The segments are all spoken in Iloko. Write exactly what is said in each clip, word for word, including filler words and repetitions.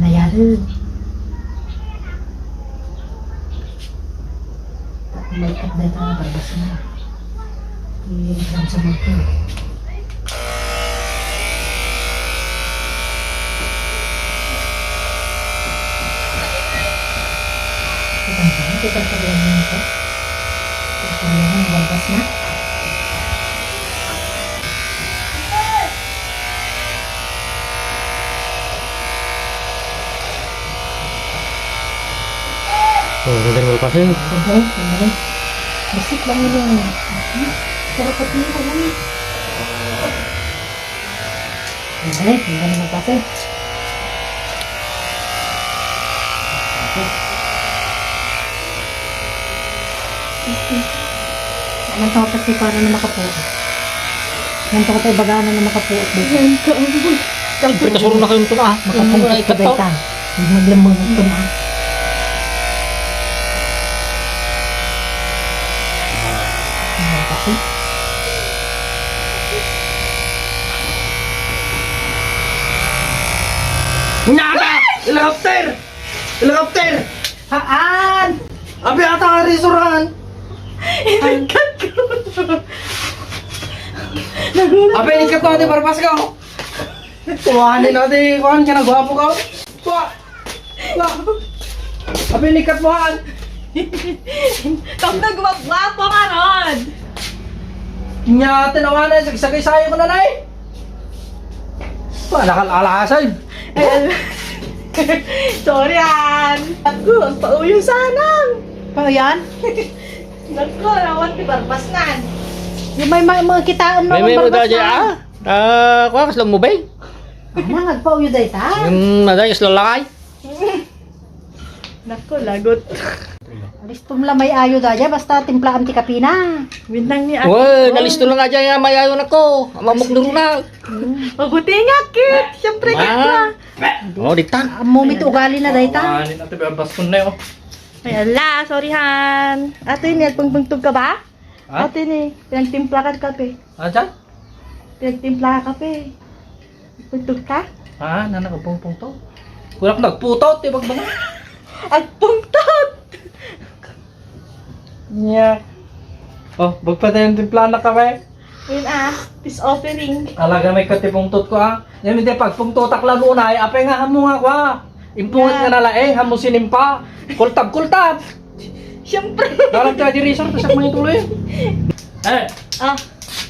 Nayari. Maikat dayta nga barbasna. Iyan sa mga. Kitang-kita, kitang-kita. Kitang-kita, barbasna. Oh, ganda ng kalpasan. Ganda, ganda. Basit lang yun. Pero pati yun, ano? Ganda, ganda ng kalpasan. Ano to, kasi para na makapuot. Yan to, kay bagana na makapuot dito. Yan to, ang Siyempre, kasuro na kayong tuna, ah. Makapuot Ay, ka kato. Dayta. Maglamang ito na. Ano kasi? Nyata! Helicopter! Helicopter! Haan! Abi ata nga risuran! Inigkat ko! Nagulat Abi, ako. Inigkat ko, ate, barpas ka, oh! Kuhanin, ate, kuhan ka, nagwapo ka, oh! Kuha! Kuha! Abi, inigkat mo, haan! Kung nagwagwapo ka ron! Nya, tinawanan, sagsagay sayo ko na, nay! Wala kang alasan. Ay, al- Sorry, Han. Ako, ang pauyo sana. Pauyan? Naku, nawan ti barbasnan. Yung may ma-, mga kitaan May, may mga dati, ah? Ah, kuha, kasla mo, bay? Ano, nagpauyo dayta? Yung madayos lalakay. Naku, lagot. Alistom la may ayo dayta, basta timplaan ti kapina. Win lang ni Ate Uy, Nicole. Nalisto lang nga dyan, may ayo na ko. Mamuklo na. Mabuti nga, Kit. Siyempre, Kit Ma. na. Oh, dita. Amo, may ugali na dayta. Wala, ni Ate Bebas ko na, oh. Ay, ala, sorry, Han. Ate, nagpungpungtog ka ba? Ha? Ate, ni, pinagtimpla ka kape. Ah, dyan? Pinagtimpla ka kape. Pungtog ka? Ah, nana ka pungpungtog? Wala ko nagputot, di ba, ba? Agpungtot! Nya. Oh, magpatay ang timpla na kape. Yun ah, peace offering. Talaga may katipungtot ko ah. Yan, hindi, pagpungtotak lang muna, ay, apay nga hamo nga kwa. Impungat Yeah. nga nalaeng, hamo sinimpa. Kultab, kultab. Siyempre. Dalag ka di resort, sa mga tuloy. Eh, Ah,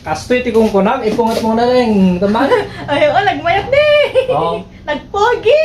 kastoy ti kungkunam, ipungat mo na lang, teman. Ay, oh, nagmayat ni. Oh. Nagpogi.